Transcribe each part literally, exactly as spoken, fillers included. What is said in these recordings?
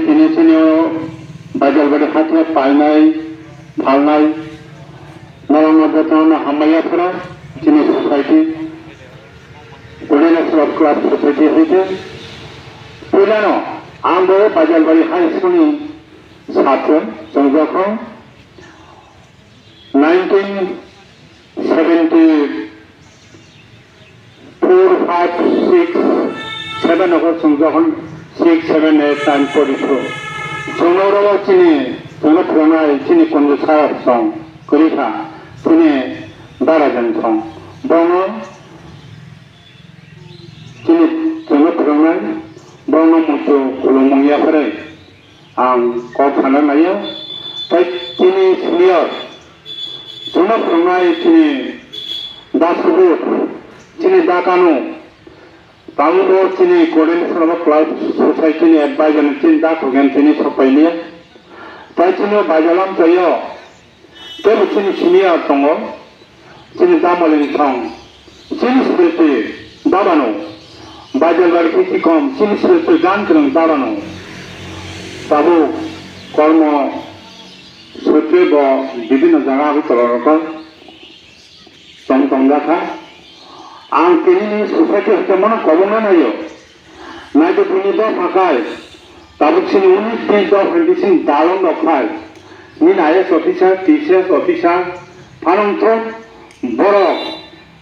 Chini chini o Bajalbari hati painai, phalnai, norokno jotono hambai yapharo chini society, Golden Club Society hoite. Puilano ang bo Bajalbari High School ni satro, chwng jokhon nineteen seventy four, five, six, seven ogo chwng jokhon six, seven, eight, nine pori so. Chwngno oro chini, chwngno phwrwngnai chini Kunju sir song kwrwi kha, chini Darajan song. Bono chini, chwngno phwrwngnai, bono muitu khulumung yaphare. Ang kok sana naiyo, tei chini senior, chwngno phwrwngnai chini da Subur, chini da Kanu, tabukbo chini Golden Club Society ni advisor ni chini da Khogen chini sokpailiya. Tei chini Baijalam twiyo, teibo chini senior tongo, chini da Molin Song, chini Smriti Dabano, Bajalbari khe kikom, chini Smriti gan kwrwng Dabano. Tabuk kormo sutwi bo bibinno jaga Agartala rogo tong tongjakha. Ang tinini society hwnkhe mano kobongna naio. Naitugwini dopha khai, tabuk chini unis bis dopha ni bising dalon rok khai, nini I A S officer, T C S officer, phanangthok borok,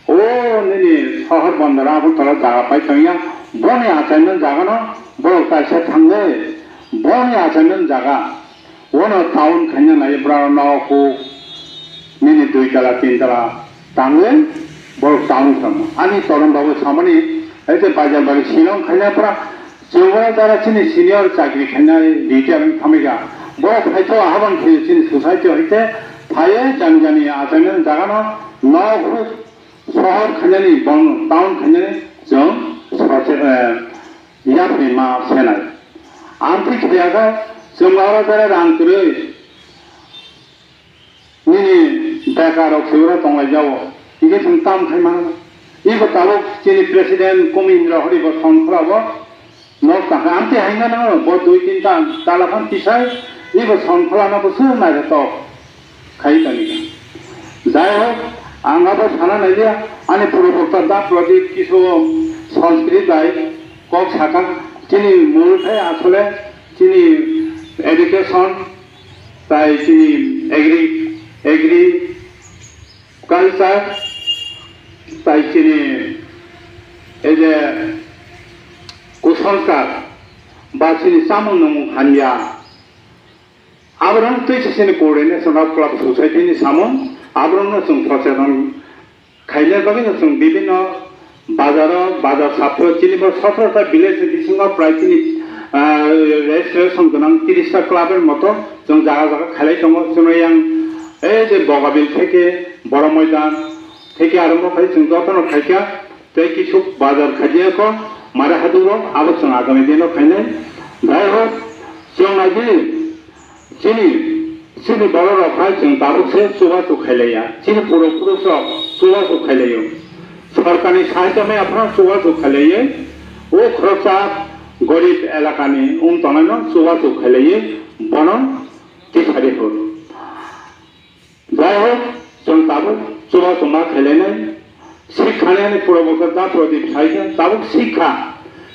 o nini sohor bondora Agartala jaga pai tongya, boni achaimani jagano borok kaisa thangwi, boni achaimani jaga. Uano town khaina nai bwrano nok huk nini dui tala tin tala tangwi borok town khamu. Ani toron babu samani ete Bajalbari Shillong khaina pura chwngno jara chini senior chakri khaina retire wng thamiga. Borok phaito ahaban khe chini society hoite phaiye jani jani achaina jagano nok huk sohor khainani bon town khainani chwng soche, eh, yapri ma senai. Amtwi khayakha chwng oro jara rang kwrwi nini beka rok se oro tonglai jao. Hingke chwng tam khai mano. Ibo tabuk chini president Kumindra Hari bo son khulao. Nok tangkha amtwi haino no bo dui tin ta tala phan tisai ibo son khulano bo se naithotok. Khai tani. Jai hok, ang abo sana nailia, ani purobokta da Pradip kisu Sanskrit bai kok saka, chini mul khai asole chini education, tai chini agri, agriculture, tai chini ei je kusanskar ba chini chamung nwngmung hamya. Aborok twi se chini coordination of club society ni samung, aborokno chwng socheton khaina bagwi no chwng bibinno bazaro, bazar sapro chini bo sotro ta village ni bisingo prai chini, ah, registration gwnang tiris ta club ni moto chwng jaga jaga khailai tongo. Chwng yang ei je Bogabil theke Boro Moidan theke arombo khai chwng jotono khaikha. Tei kisuk bazar khajiya kho, mare haduro, abo chwng agami dino khainai. Jai hok, chwng nai di, chini, chini borok rok hai chwng tabuk se chubachu khailaiya. Chini puro purus rok chubachu khailaio. Sorkarni sahitya mai aphano chubachu khailaiye. O khoroksa gorib elakani wng tongnai no chubachu khailaiye. Bono tisari hor. Jai hok, chwng tabuk chuba chuma khailainai. Sikha ni ani purobokta da Pradip sai khe tabuk sikha,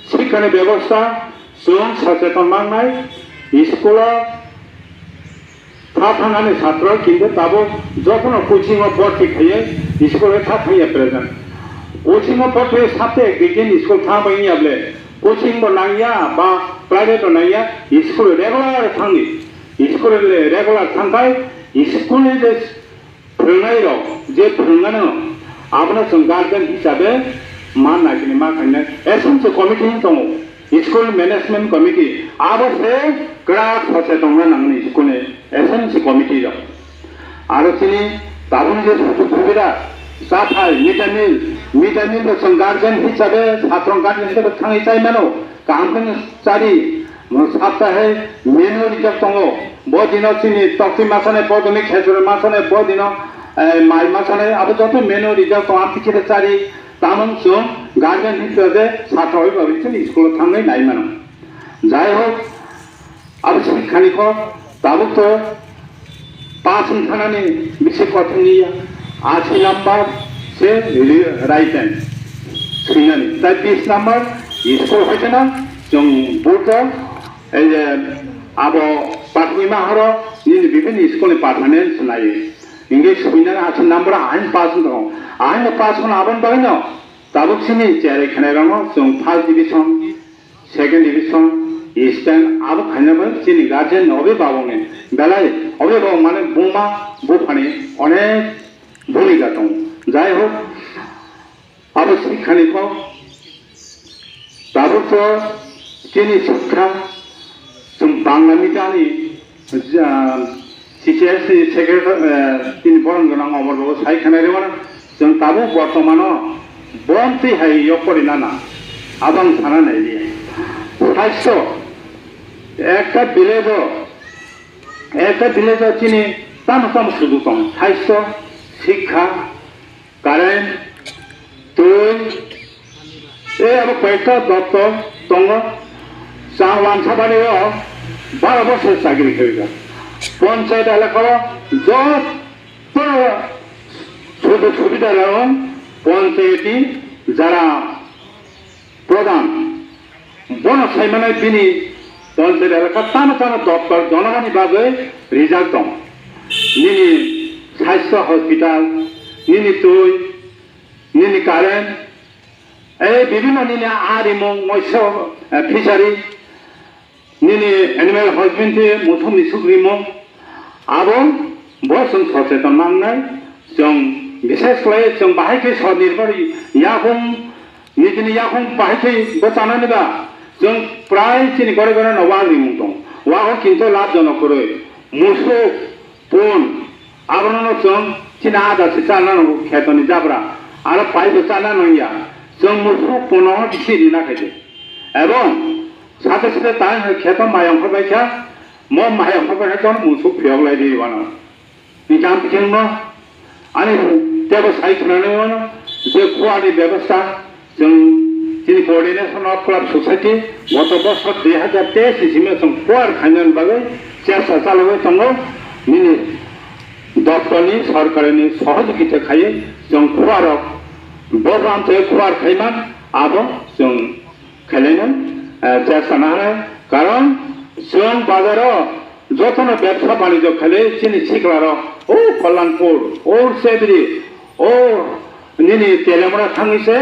sikha ni bebosta chwng sacheton mangnai. School o tha thang ani satro kintu tabuk jotono coaching o bhorti khaiye school o tha thangya present. Coaching o bhorti sapte ek din school tha bai ya ble coaching bo nangya ba private o nangya school regular thangdi. School le regular thangkhai, school ni je phwrwngnai rok, je phwrwngnano, abono chwng guardian hisabe ma naikini ma khainai. S M C committee wng tongo, school management committee, abo se kwrak sache tongna nangni school ni S M C committee rok. Aro chini tabukni je sujuk subida, chathai, mid day meal, mid day meal bo chwng guardian hisabe, satro guardian hisabe thangwi chai mano, kaham khe chari, Mo saptahe menu rijak tongo. Bo dino chini tokti masanai, bo dini khejur masanai, bo dino, eh, mai masanai, abo joto menu rijak tongo. Amtwi khe chari tamung chwng guardian hisabe satroi bai chini school o thangnai nai mano. Jai hok, Abo sikhani kok tabuk to pass wng thanani bisi kothon ya. Ashi number se ri-, right hand swinani. Tai bis number school hai kheno chwng board o, ei je abo pathogwi ma horo nini bibini school ni pathani swinai. English swinani ashi number ahai pass wng tongo. Ahai no pass wng aboni bagwi no tabuk sini cherai khenai rokno chwng first division, second division, eastern, abo khaina bai chini guardian ni obe babong ni belai, obe babong mane buma buphani onek bhumika tongo. Jai hok, abo sikhani kok tabuk to chini sikha chwng Bangla medium ni, ah, C C S ni secretary, eh, tini boron gwnang Omor Babu sai khwnai rw mano. Chwng tabuk bortomano bon twi hai yok pori nana. Abang sana nai di. Saiso ekta village o, ekta village o chini tamo tamo sudu tong. Saiso, sikha, current, twi, ei abo koyekta doptor tongo. Chang Wansabari o baro bosor chakri khaika. Ponchayat elaka o joto sujog subida rok ponchayat ni jara pradhan. Bono saimanai bini ponchayat elaka tamo tamo doptor jonogoni bagwi rijak tong. Nini sasthya hospital, nini twi, nini current, ei bibhinno nini arimung, moiso, eh, fishery, nini animal husbandry, musuk misuk rimung, abo bo chwng socheton nangnai. Chwng bishes khlai chwng bahai khe swnirbar yakung Nitini yakung bahai khe bo chanani ba, chwng prai chini gore gore no wak rimung tong. Wago kinto labh jonok kwrwi. Musuk, pun, abono no chwng chini ada se chana nango khetoni jabra. Aro pai bo chana nangya. Chwng musuk, pun no bisi rina khaide. Ebong sate sate tai hai kheto mayang khe bai kha, mo mayang khe bai kha, chwng musuk phiyok lai di wano. Hingkhe ang bikhengno ani tebo sai khwnanai mano je khuarni bebostha chwng chini Coordination of Club Society goto bosor dui hazar teis ni simi chwng khuar khainani bagwi chesta chalogwi tongo. Nini doptorni, sorkarini sohojogita khaiwi chwng khuarok bo bam tei khuar khaiman abo chwng khailai nai, eh, chesta naharnai. Karon chwng bazaro jotono bebsa banijyo khailai chini siklarok, o Kalyanpur, o Sebri, o nini Telemura thangwi se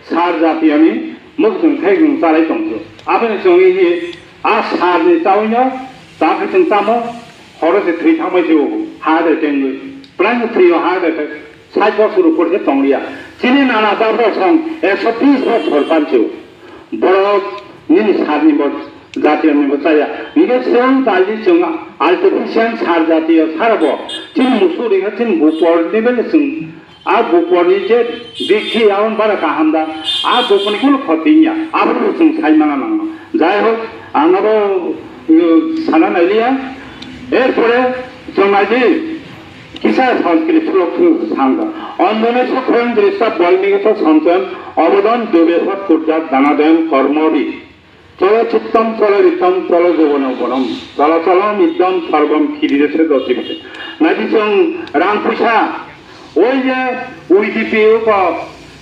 sar jatiyoni mukhung khaikung chalai tongkhe. Aboni chwngwi hi a sarni tawino ta khe chwng tamo horo se thwi thangbai se o heart attack wngwi. Plano thwi o heart attack. Sait bosor upor se tonglia. Chini nana jabra song ekso bis bosor pancho. Borok nini sarni bo jatiyo ni bo chaya. Nini song tali chwng artificial sar jatiyo sarbo. Chini musuri ha chini bupor ni bele chwng. A bupor ni je bikhi yaun bara kaham da. A bupor ni kuno khoti ya. Abro chwng sai mana nang. Jai hok, ang abo, uh, sana nailia. Erpore chwng naidi. Kisa Sanskrit sulok sangka. Ondone sokhoyang drista Balmiki to santoyam, obodan dubesat kurjat danadayam kormobi. Cholo chittam cholo rittam cholo jobonam bonam. Cholo cholom iddam sarvam khididese dosibise. Naidi chwng rang puisa, oi je ui di pe o ko,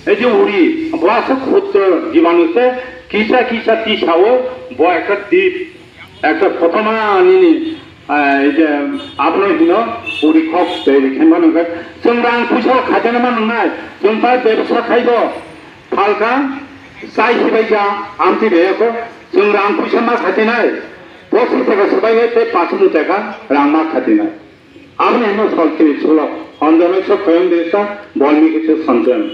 ei je uri, bo aswk khutro jibanu se, kisa kisa tisa o, bo ekta dip, ekta kothoma nini, ah, ei je abono hino uri khok tei ri khe mano khe chwng rang puisa khaitena mano nai, chwng pai bebsa khaibo phalka chai sibai ja amtwi beyako chwng rang puisa ma khaitenai pochis taka swbai tei pasono taka rang ma khaitenai. Aboni hino Sanskrit sulok, Ondone sokhoyang drista Balmiki to santoyam.